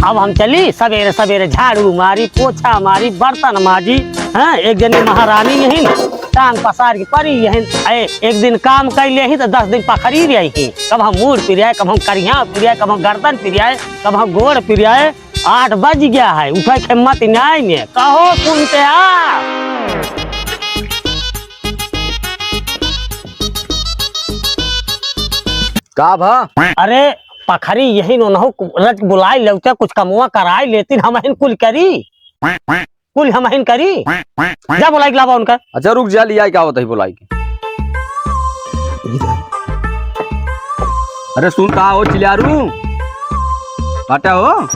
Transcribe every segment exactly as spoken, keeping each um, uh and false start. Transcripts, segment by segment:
अब हम चली, सबेरे सबेरे झाड़ू मारी, पोछा मारी, बर्तन माजी। हाँ, एक जनी महारानी यही टांग पसार के परी यही। ए, एक दिन काम कर लेही तो दस दिन पखरी रही। कब हम मूड़ पिरियाए, कब हम करिया पिरियाए, कब हम गर्दन पिरियाए, कब हम गोड़ पिरियाए। आठ बज गया है, उठे के हिम्मत नहीं ने। कहो सुनते आ। का भा? अरे पखरी यही नो नहु रच बुलाई लेते, कुछ कमुआ कराई लेती, हम हिन कुल करी। कुल हम हिन करी। जा बुलाई के लावा उनका। अच्छा रुक जा, लिया का होता है बुलाई के। अरे सुन, का हो चिलियारू? हटा हो।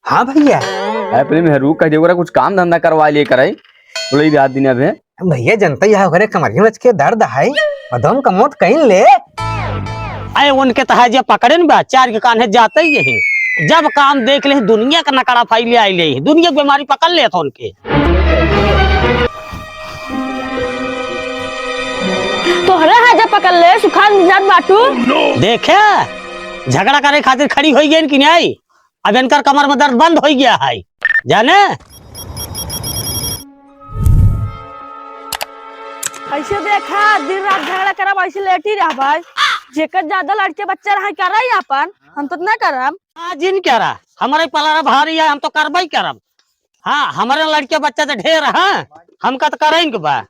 हाँ भैया। अरे अपने मेहरू कह दे, ओकरा कुछ काम धंधा करवा लिए करे। बोले रात दिन अबे। भैया जनता यह ओकरे कमरिया में के दर्द है। मदम कमोत कहीं ले। अरे उनके तहा जे पकड़े न बा, चार के कान्हे जाते ही यही। जब काम देख ले, दुनिया का नकड़ा फैले आई ले, दुनिया के बीमारी पकड़ ले था उनके। तोहरे हाजा पकड़ ले, सुखान जात बाटू। देखे, झगड़ा करे खातिर खड़ी होई गई कि नहीं? अब इनकर कमर में दर्द बंद हो गया है, जाने? ऐसे देखा, दिन रात झगड़ा करब, ऐसे लेटी रहबै। जेकर ज्यादा लड़के बच्चा रहे, करे अपन, हम तो ना करब। हाँ, जिन करा, हमारे पलारा भारी है, हम तो करबै करब। हाँ, हमारे लड़के बच्चा तो ढेर है, हमका तो करेंगे बा।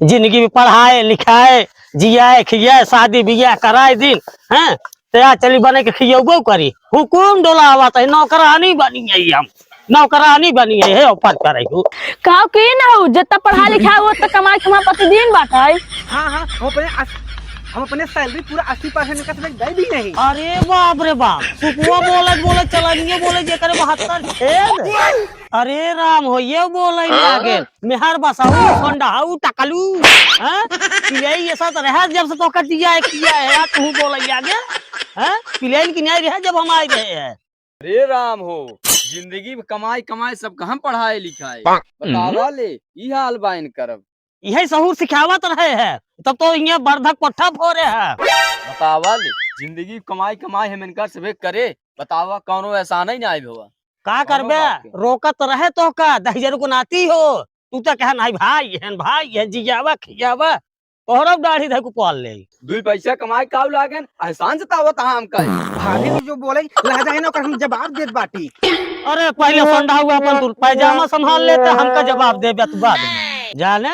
जिंदगी में पढ़ाए, लिखाए, जियाए, खियाए, शादी बियाह कराए दिन, हैं? ते आज चली बने के खियौबो करी। हुकुम डोला आवत है, नौकरानी बनी है हम। नौकरानी बनी है, हे ऊपर करे हो। काव के ना हो, जितना पढ़ा लिखा हो, उतना कमाई कमा प्रतिदिन बाटा है। हाँ, हाँ, हम अपने अस-, हम अपने salary पूरा अस्सी percent इनका सबके दे दी नहीं। अरे बाप रे बाप, सुपुआ बोलत बोलत चलनिए बोले जेकरे बहत्तर छेद। अरे राम हो, ये बोले लागे, मेहर बसाऊ, संडहाऊ, टकलू, हाँ? पिलाई ये सब रहे जब से तो कर दिया है, किया है यार, तू बोले लागे, हाँ? पिलाई की नहीं रहे जब हम आए रहे हैं। अरे राम हो, जिंदगी में कमाई कमाई सब कहम पढ़ाए लिखाए। बतावा ले, ई हाल बाइन करब। इहे सहूर सिखावत रहे हैं, तब तो इहे बर्धक पट्ठा फोरे हैं। बतावा ले, जिंदगी कमाई कमाई हम इनका सबे करे, बतावा कौनो एहसान ही ना आइब हुआ। का कौनो करबे? बात के। रोकत रहे तो का, दहिजर को नाती हो, तू तो कहे नहीं भाई, हन भाई, हन जियावा, खियावा, तोहरो दाढ़ी धइ को पाल ले। दुई पैसा कमाई काऊ लागन, एहसान जतावत हाँ हमका। भाभी भी जो बोले, लहजा है ना, ओकर हम जवाब देत बाटी। अरे पहले संडा हुआ अपन तू पैजामा संभाल लेते, हमका जवाब देबे तू बाद में। जाने,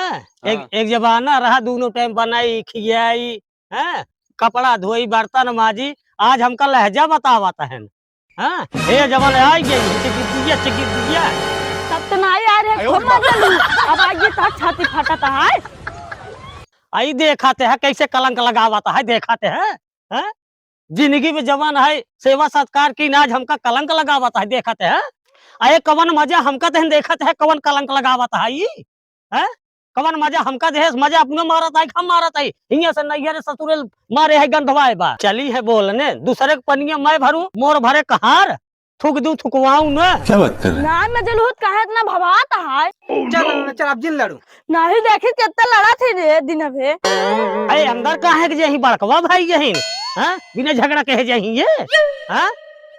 एक, हाँ। एक जमाना रहा, दोनों टाइम बनाई, खियाई, हैं? कपड़ा धोई, बर्तन माजी, आज हमका लहजा बतावत है। हाँ? ए जवान आई गई, चिकी दिया, चिकी दिया। तब तो नहीं आ रहे, खूब मजा लू। अब आई गई तो छाती फटत है। आई देखाते हैं कैसे कलंक लगावत है, देखाते हैं, हैं? जिंदगी में जवान है, सेवा सत्कार की, आज हमका कलंक लगावत है, देखाते हैं। अरे कवन मजा हमका तहन देखाते हैं, कवन कलंक लगावत है ई? हैं? कवन मजा हमका देहेस, मजा अपनो मारत आई, हम मारत आई। हियां से नैहरे ससुरे मारे है गंधवाए बा। चली है बोलने, दूसरे के पनिया मैं भरूं, मोर भरे कहार, थूक दूं, थुकवाऊं न। क्या बात कर रहे हैं? ना, ना जलूत काहे इतना भवात है? चल, चल, अब जिन लड़ू। नहीं देखी कितना लड़ा थे रे दिन अबे। अरे अंदर काहे के जही बड़कवा भाई यही, हाँ? बिना झगड़ा कहे जही ये, हाँ?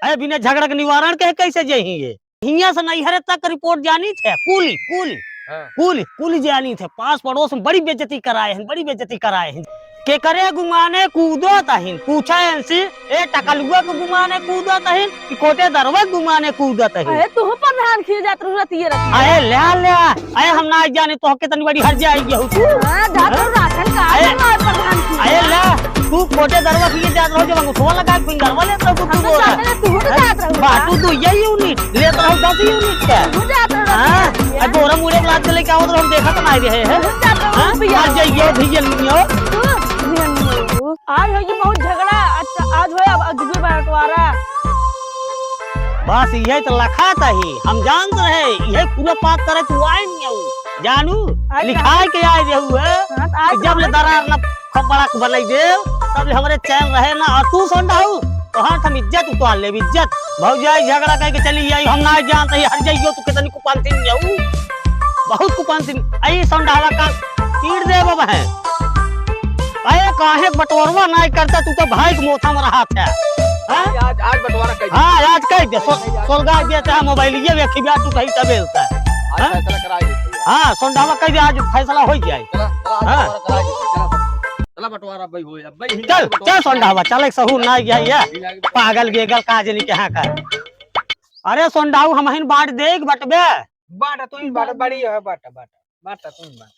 अरे बिना झगड़ा के निवारण कहे कैसे जही ये? हियां से नैहरे तक रिपोर्ट जानी थे, कुल, कुल, हाँ। कुल, कुल जानी थे। पास पड़ोस में बड़ी बेइज्जती कराए हैं, बड़ी बेइज्जती कराए हैं। केकरे गुमाने कूदत अहिन, पूछा इनसे, ए टकलुआ के गुमाने कूदत अहिन कि कोटे दरवा के गुमाने कूदत अहिन? अरे तू प्रधान खिए जात रहू रतिये रतिये। अरे ले ले, अरे हम ना जाने तो कितनी बड़ी हर जाएगी हो तू। हाँ, जात रहू राशन कार्ड अरे, हमार प्रधान खिए। अरे ले, तू कोटे दरवा खिए जात रहो जब अंगूठवा लगा के फिंगरवा लेत रहो तू हम तो बोल। जाते रहे, तू तो जात रहू। बाटू तू ये यूनिट, लेत रहो दस यूनिट के। तू जात रहू हाँ, राशन कार्ड। अब बोरा मुड़े के लाद के लेके आवत रहो, हम देखत ना रहे हैं। तू जात रहू हाँ? भैया। आज जाइयो भैया नियो। तू भैया नियो। आज होगी बहुत झगड़ा, आज, आज होए अब अगली बंटवारा। बस यही तो लखा था ही, हम जानत रहे, यही पूरा पाक करे तू आए नहीं आऊ। जानू, आज लिखाए के आए रहू है। हाँ, तो आज कि जब ले हमारे दरार ना खपड़ा के बनाई दे, तब ले हमरे चैन रहे ना। और तू संडाऊ, तो हाथ हम इज्जत उतार ले, इज्जत। भौजाई झगड़ा करके चली आई, हम ना जानते ही हर जाइयो तू कितनी कुपांतिन जाऊ। बहुत कुपांतिन। आई संडावा का तीर दे बाबा है। अरे काहे बंटवारवा नाहीं करता, तू तो भाई के मोथा में रहा था। हाँ? आज, आज बंटवारा कर दे। हाँ, आज कर दे। सो-, सोलगा दे, चाहे मोबाइल ये देखी, ब्याह तू कहीं तबे होता है। आज हाँ? फैसला करा दे भैया। हाँ, सोंडावा कह दे, आज फैसला हो जाए। चला, चला, आज हाँ। बंटवारा करा दे। चला, चला बंटवारा भाई हो, अब भाई ही चल, बंटवारा चल सोंडावा, चल, एक सहूर ना गया ये। ही ना गया। पागल गेगल का जनी के हाँ का। अरे सोंडाऊ, हमहिन बांट देइ बटबे। बांट, तू ही बांट, बड़ी है, बांट, बांट, बांट, तू ही बांट।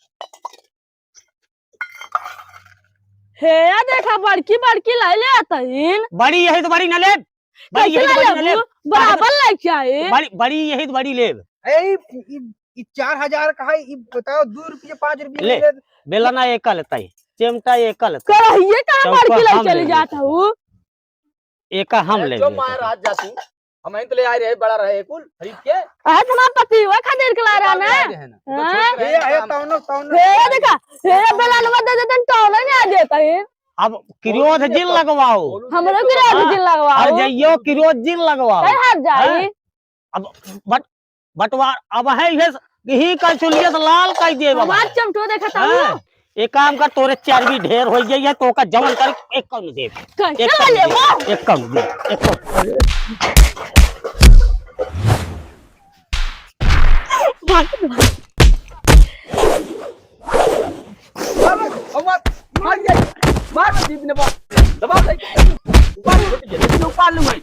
हे, या देखा, बड़की, बड़की लाई ले आतहीन। बड़ी यही तो बड़ी न लेब। बड़ी कैसे यही तो लाई बड़ी न लेबू? लेब। बराबर लाई चाहे। बड़ी, बड़ी यही तो बड़ी लेब। ए, ई, ई, ई चार हजार का है, ई बताओ, दो रुपये, पाँच रुपये ले, ले। बेलना एक लेता ही, चिमटा एक लेता ही। करहिए कहाँ चौका बड़की लाई हम चली ले जात लेते हैं। हूँ? एक हम अरे ले जो लेते मार हैं। रात जाती, हम ही तो ले आए रहे, बड़ा रहे कुल खरीद के। आज हमार पति हुआ खातिर के ला रहा ना। ले आए रहे ना। हाँ। तो छोट रहे हे, ना हे, हम। तौनो, तौनो। हे, देखा, हे, बेलनवा दे देतन, तौनो ना देता है। अब क्रोध जिन लगवाओ। हमरो क्रोध जिन लगवाओ। हर जाइयो, क्रोध जिन लगवाओ। कई हार जाई? हैं? अब बट-, बंटवार, अब है इहे स-, यही कर चुलिया से लाल कर देब अब। हमार चमटो देखा था हैं? वो। एक काम कर, तोरे चर्बी ढेर हो गई है, तो का जवन कर, एक कौन देब। कैसे एक कौन ले देब, वो? एक कौन देब, एक कौन। मार, मार। मार, मार, मार, मार, मार, जीप ने मार। दबा दे। ऊपर उठ गया, ऊपर लूँ मैं।